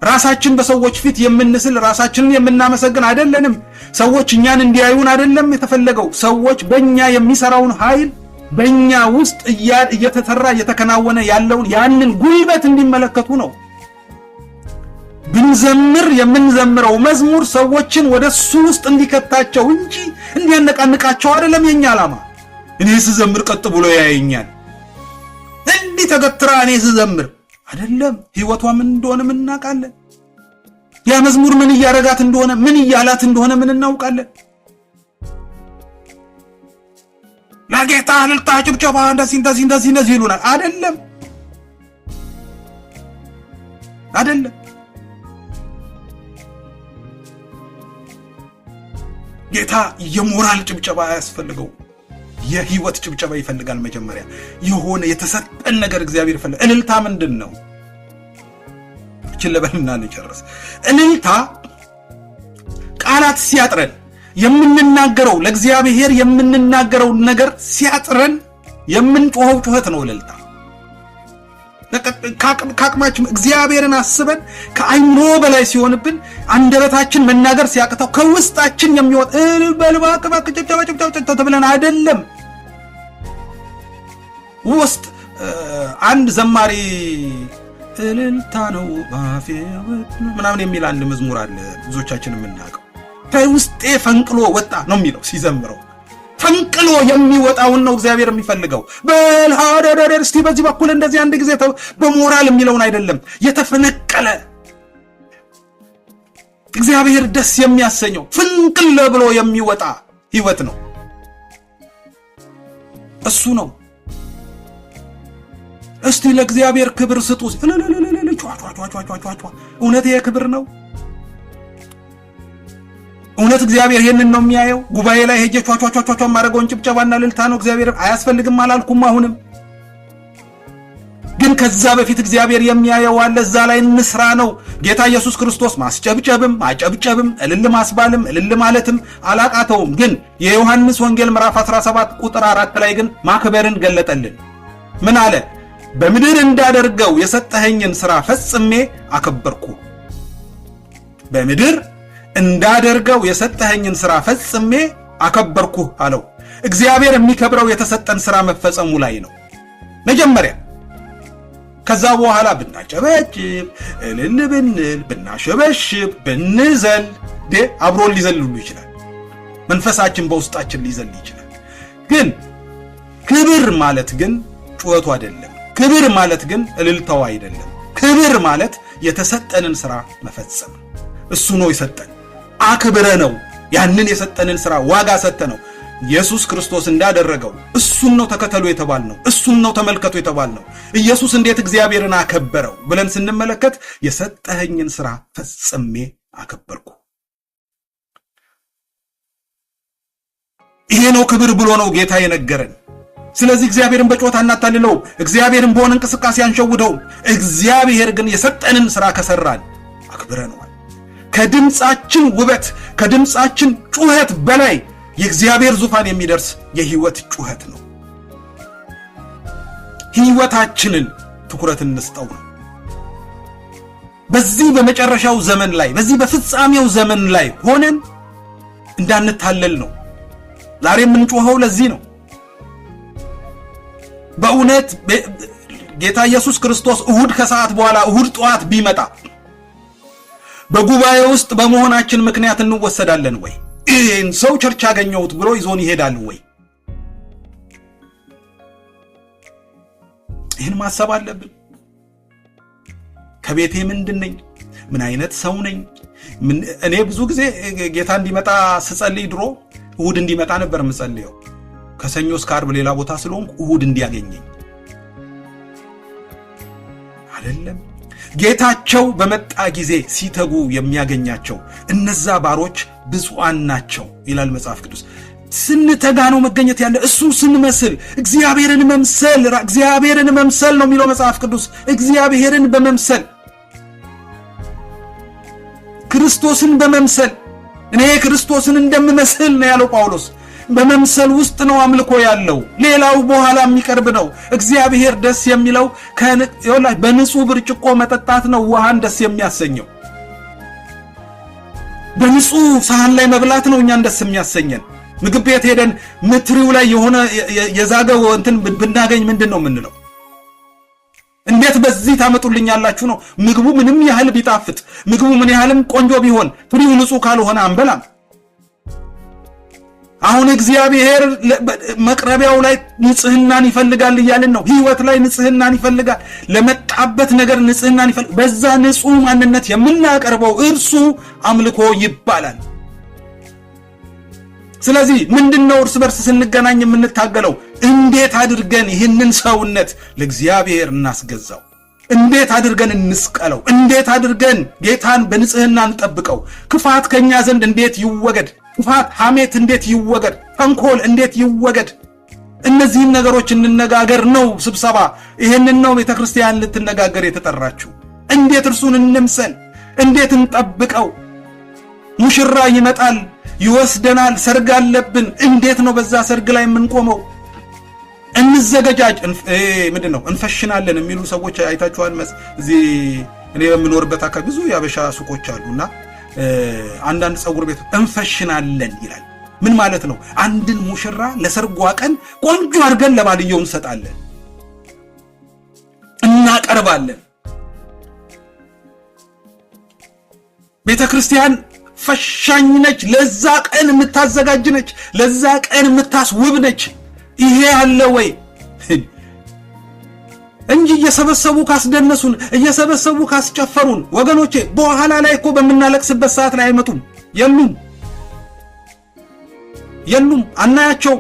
ራሳችን በሰዎች ፊት የምንስል፣ ራሳችንን የምናመሰግን አይደለንም። ሰዎች እኛን እንዲያዩን አይደለም የተፈለገው። ሰዎች በእኛ የሚሰራውን ኃይል፣ በእኛ ውስጥ እየተሰራ እየተከናወነ ያለውን ያንን ጉልበት እንዲመለከቱ ነው። ብንዘምር የምንዘምረው መዝሙር ሰዎችን ወደ እሱ ውስጥ እንዲከታቸው እንጂ እንዲያነቃንቃቸው አይደለም የኛ ዓላማ። እኔ ስዘምር ቀጥ ብሎ ያየኛል፣ እንዲህ ተገትራ እኔ ስዘምር አይደለም። ህይወቷ ምን እንደሆነ ምን እናውቃለን። ያ መዝሙር ምን እያረጋት እንደሆነ፣ ምን እያላት እንደሆነ ምን እናውቃለን። ለጌታ እልልታ፣ ጭብጨባ፣ እንደዚህ እንደዚህ እንደዚህ እንደዚህ ይሉናል። አይደለም፣ አይደለም። ጌታ የሞራል ጭብጨባ አያስፈልገው፣ የህይወት ጭብጨባ ይፈልጋል። መጀመሪያ የሆነ የተሰጠን ነገር እግዚአብሔር ይፈልጋል። እልልታ ምንድን ነው? እችን ልበልና ልጨርስ። እልልታ ቃላት ሲያጥረን የምንናገረው፣ ለእግዚአብሔር የምንናገረው ነገር ሲያጥረን የምንጮኸው ጩኸት ነው እልልታ። ከአቅማችን እግዚአብሔርን አስበን ከአይምሮ በላይ ሲሆንብን፣ አንደበታችን መናገር ሲያቅተው ከውስጣችን የሚወጣ ጭብጨባ ብለን አይደለም። ውስጥ አንድ ዘማሪ እልልታ ነው ባፌ ምናምን የሚል አንድ መዝሙር አለ፣ ብዙዎቻችን የምናውቀው። ከውስጤ ፈንቅሎ ወጣ ነው የሚለው ሲዘምረው። ፈንቅሎ የሚወጣውን ነው እግዚአብሔር የሚፈልገው። በል ሀደደደ እስቲ በዚህ በኩል እንደዚህ አንድ ጊዜ በሞራል የሚለውን አይደለም። የተፈነቀለ እግዚአብሔር ደስ የሚያሰኘው ፍንቅል ብሎ የሚወጣ ህይወት ነው፣ እሱ ነው። እስቲ ለእግዚአብሔር ክብር ስጡ። እውነት ይሄ ክብር ነው? እውነት እግዚአብሔር ይሄንን ነው የሚያየው? ጉባኤ ላይ ሄጄ ቿቿቿቿ ማድረገውን ጭብጨባና እልልታ ነው እግዚአብሔር አያስፈልግም አላልኩም። አሁንም ግን ከዛ በፊት እግዚአብሔር የሚያየው አለ። እዛ ላይ እንስራ ነው። ጌታ ኢየሱስ ክርስቶስ ማስጨብጨብም ማጨብጨብም እልል ማስባልም እልል ማለትም አላቃተውም። ግን የዮሐንስ ወንጌል ምዕራፍ 17 ቁጥር 4 ላይ ግን ማክበርን ገለጠልን። ምን አለ? በምድር እንዳደርገው የሰጠኸኝን ሥራ ፈጽሜ አከበርኩ። በምድር እንዳደርገው የሰጠኸኝን ሥራ ፈጽሜ አከበርኩህ አለው። እግዚአብሔር የሚከብረው የተሰጠን ሥራ መፈጸሙ ላይ ነው መጀመሪያ። ከዛ በኋላ ብናጨበጭብ፣ እልል ብንል፣ ብናሸበሽብ፣ ብንዘል አብሮን ሊዘል ሁሉ ይችላል። መንፈሳችን በውስጣችን ሊዘል ይችላል። ግን ክብር ማለት ግን ጩኸቱ አይደለም። ክብር ማለት ግን እልልታው አይደለም። ክብር ማለት የተሰጠንን ሥራ መፈጸም። እሱ ነው የሰጠን፣ አክብረ ነው ያንን የሰጠንን ሥራ ዋጋ ሰጠነው። ኢየሱስ ክርስቶስ እንዳደረገው እሱን ነው ተከተሉ የተባልነው፣ እሱን ነው ተመልከቱ የተባልነው። ኢየሱስ እንዴት እግዚአብሔርን አከበረው ብለን ስንመለከት የሰጠኸኝን ሥራ ፈጽሜ አከበርኩ። ይሄ ነው ክብር ብሎ ነው ጌታ የነገረን። ስለዚህ እግዚአብሔርን በጮታ አናታልለውም። እግዚአብሔርን በሆነ እንቅስቃሴ አንሸውደውም። እግዚአብሔር ግን የሰጠንን ሥራ ከሰራን አክብረነዋል። ከድምፃችን ውበት ከድምፃችን ጩኸት በላይ የእግዚአብሔር ዙፋን የሚደርስ የህይወት ጩኸት ነው። ህይወታችንን ትኩረት እንስጠው ነው። በዚህ በመጨረሻው ዘመን ላይ፣ በዚህ በፍጻሜው ዘመን ላይ ሆነን እንዳንታለል ነው ዛሬ የምንጮኸው። ለዚህ ነው። በእውነት ጌታ ኢየሱስ ክርስቶስ እሁድ ከሰዓት በኋላ እሁድ ጠዋት ቢመጣ በጉባኤ ውስጥ በመሆናችን ምክንያት እንወሰዳለን ወይ? ይህን ሰው church አገኘሁት ብሎ ይዞን ይሄዳል ወይ? ይህን ማሰብ አለብን። ከቤቴ ምንድን ነኝ? ምን አይነት ሰው ነኝ? እኔ ብዙ ጊዜ ጌታ እንዲመጣ ስጸልይ ድሮ እሁድ እንዲመጣ ነበር የምጸልየው። ከሰኞ እስከ ዓርብ ሌላ ቦታ ስለሆንኩ እሁድ እንዲያገኘኝ አይደለም። ጌታቸው በመጣ ጊዜ ሲተጉ የሚያገኛቸው እነዛ ባሮች ብፁዓን ናቸው ይላል መጽሐፍ ቅዱስ። ስንተጋ ነው መገኘት ያለ፣ እሱ ስንመስል፣ እግዚአብሔርን መምሰል፣ እግዚአብሔርን መምሰል ነው የሚለው መጽሐፍ ቅዱስ። እግዚአብሔርን በመምሰል፣ ክርስቶስን በመምሰል፣ እኔ ክርስቶስን እንደምመስል ነው ያለው ጳውሎስ። በመምሰል ውስጥ ነው አምልኮ ያለው። ሌላው በኋላ የሚቀርብ ነው። እግዚአብሔር ደስ የሚለው በንጹህ ብርጭቆ መጠጣት ነው ውሃን ደስ የሚያሰኘው። በንጹህ ሳህን ላይ መብላት ነው እኛን ደስ የሚያሰኘን። ምግብ ቤት ሄደን ምትሪው ላይ የሆነ የዛገው እንትን ብናገኝ ምንድን ነው የምንለው? እንዴት በዚህ ታመጡልኛላችሁ ነው። ምግቡ ምንም ያህል ቢጣፍጥ፣ ምግቡ ምን ያህልም ቆንጆ ቢሆን ትሪው ንጹህ ካልሆነ አንበላም። አሁን እግዚአብሔር መቅረቢያው ላይ ንጽህናን ይፈልጋል እያልን ነው። ህይወት ላይ ንጽህናን ይፈልጋል። ለመጣበት ነገር ንጽህናን ይፈልጋል። በዛ ንጹህ ማንነት የምናቀርበው እርሱ አምልኮ ይባላል። ስለዚህ ምንድነው እርስ በርስ ስንገናኝ የምንታገለው? እንዴት አድርገን ይህንን ሰውነት ለእግዚአብሔር እናስገዛው? እንዴት አድርገን እንስቀለው? እንዴት አድርገን ጌታን በንጽህና እንጠብቀው? ክፋት ከኛ ዘንድ እንዴት ይወገድ? ክፋት፣ ሐሜት እንዴት ይወገድ? ተንኮል እንዴት ይወገድ? እነዚህን ነገሮች እንነጋገር ነው ስብሰባ። ይህንን ነው ቤተክርስቲያን ልትነጋገር የተጠራችው። እንዴት እርሱን እንምሰል? እንዴት እንጠብቀው? ሙሽራ ይመጣል፣ ይወስደናል፣ ሰርግ አለብን። እንዴት ነው በዛ ሰርግ ላይ የምንቆመው? እንዘገጃጅ። ምንድን ነው እንፈሽናለን የሚሉ ሰዎች አይታችኋል። እዚህ እኔ በምኖርበት አካባቢ ብዙ የአበሻ ሱቆች አሉና አንዳንድ ፀጉር ቤት እንፈሽናለን ይላል። ምን ማለት ነው? አንድን ሙሽራ ለሰርጓ ቀን ቆንጆ አድርገን ለባልየው እንሰጣለን፣ እናቀርባለን። ቤተክርስቲያን ፈሻኝ ነች። ለዛ ቀን የምታዘጋጅ ነች። ለዛ ቀን የምታስውብ ነች። ይሄ አለ ወይ እንጂ እየሰበሰቡ ካስደነሱን፣ እየሰበሰቡ ካስጨፈሩን፣ ወገኖቼ በኋላ ላይ እኮ በምናለቅስበት ሰዓት ላይ አይመጡም። የሉም፣ የሉም፣ አናያቸው።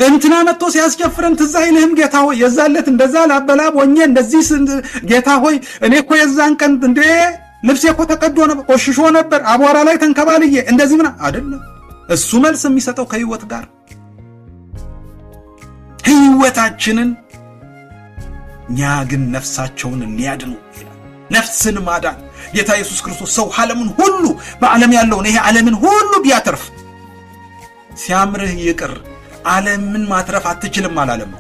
እንትና መጥቶ ሲያስጨፍረን ትዝ አይልህም ጌታ ሆይ የዛለት እንደዛ ላበላብ ሆኜ እንደዚህ፣ ጌታ ሆይ እኔ እኮ የዛን ቀን እንዴ ልብሴ እኮ ተቀዶ ነበር፣ ቆሽሾ ነበር፣ አቧራ ላይ ተንከባልዬ እንደዚህ ምና አይደለም። እሱ መልስ የሚሰጠው ከህይወት ጋር፣ ህይወታችንን፣ እኛ ግን ነፍሳቸውን ሊያድኑ ይላል። ነፍስን ማዳን ጌታ ኢየሱስ ክርስቶስ ሰው ዓለምን ሁሉ፣ በዓለም ያለውን ይሄ ዓለምን ሁሉ ቢያተርፍ፣ ሲያምርህ ይቅር ዓለምን ማትረፍ አትችልም አላለም።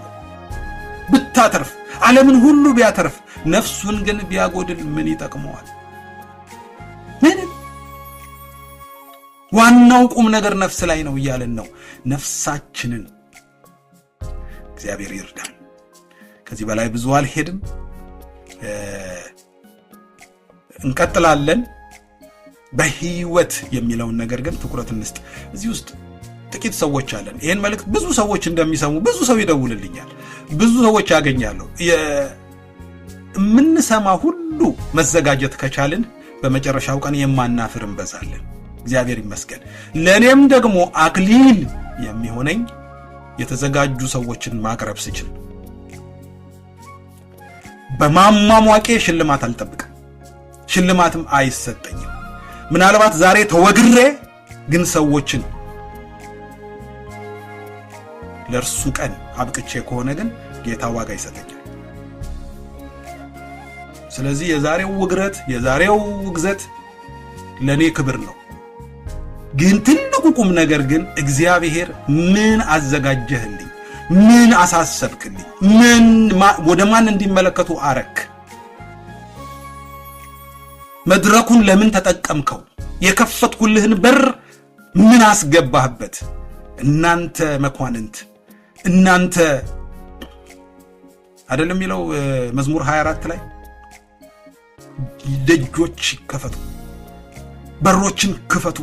ብታተርፍ፣ ዓለምን ሁሉ ቢያተርፍ ነፍሱን ግን ቢያጎድል ምን ይጠቅመዋል? ምንም። ዋናው ቁም ነገር ነፍስ ላይ ነው እያለን ነው። ነፍሳችንን እግዚአብሔር ይርዳን። ከዚህ በላይ ብዙ አልሄድም። እንቀጥላለን። በህይወት የሚለውን ነገር ግን ትኩረት እንስጥ። እዚህ ውስጥ ጥቂት ሰዎች አለን። ይህን መልእክት ብዙ ሰዎች እንደሚሰሙ ብዙ ሰው ይደውልልኛል፣ ብዙ ሰዎች ያገኛለሁ። የምንሰማ ሁሉ መዘጋጀት ከቻልን በመጨረሻው ቀን የማናፍር እንበዛለን። እግዚአብሔር ይመስገን። ለእኔም ደግሞ አክሊል የሚሆነኝ የተዘጋጁ ሰዎችን ማቅረብ ስችል፣ በማሟሟቄ ሽልማት አልጠብቅም፣ ሽልማትም አይሰጠኝም። ምናልባት ዛሬ ተወግሬ ግን ሰዎችን ለእርሱ ቀን አብቅቼ ከሆነ ግን ጌታ ዋጋ ይሰጠኛል። ስለዚህ የዛሬው ውግረት፣ የዛሬው ውግዘት ለእኔ ክብር ነው። ግን ትልቁ ቁም ነገር ግን እግዚአብሔር ምን አዘጋጀህልኝ? ምን አሳሰብክልኝ? ምን ወደ ማን እንዲመለከቱ አረክ? መድረኩን ለምን ተጠቀምከው? የከፈትኩልህን በር ምን አስገባህበት? እናንተ መኳንንት፣ እናንተ አይደለም የሚለው መዝሙር 24 ላይ፣ ደጆች ክፈቱ፣ በሮችን ክፈቱ።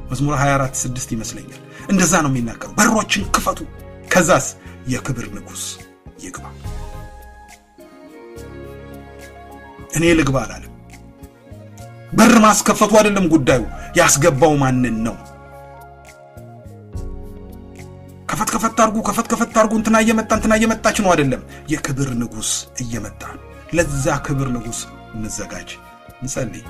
መዝሙር 24:6 ይመስለኛል። እንደዛ ነው የሚናገረው። በሮችን ክፈቱ፣ ከዛስ የክብር ንጉሥ ይግባ። እኔ ልግባ አላለም። በር ማስከፈቱ አይደለም ጉዳዩ፣ ያስገባው ማንን ነው? ከፈት ከፈት አርጉ፣ ከፈት ከፈት አርጉ፣ እንትና እየመጣ፣ እንትና እየመጣች ነው አይደለም። የክብር ንጉሥ እየመጣ ነው። ለዛ ክብር ንጉሥ እንዘጋጅ፣ እንጸልይ።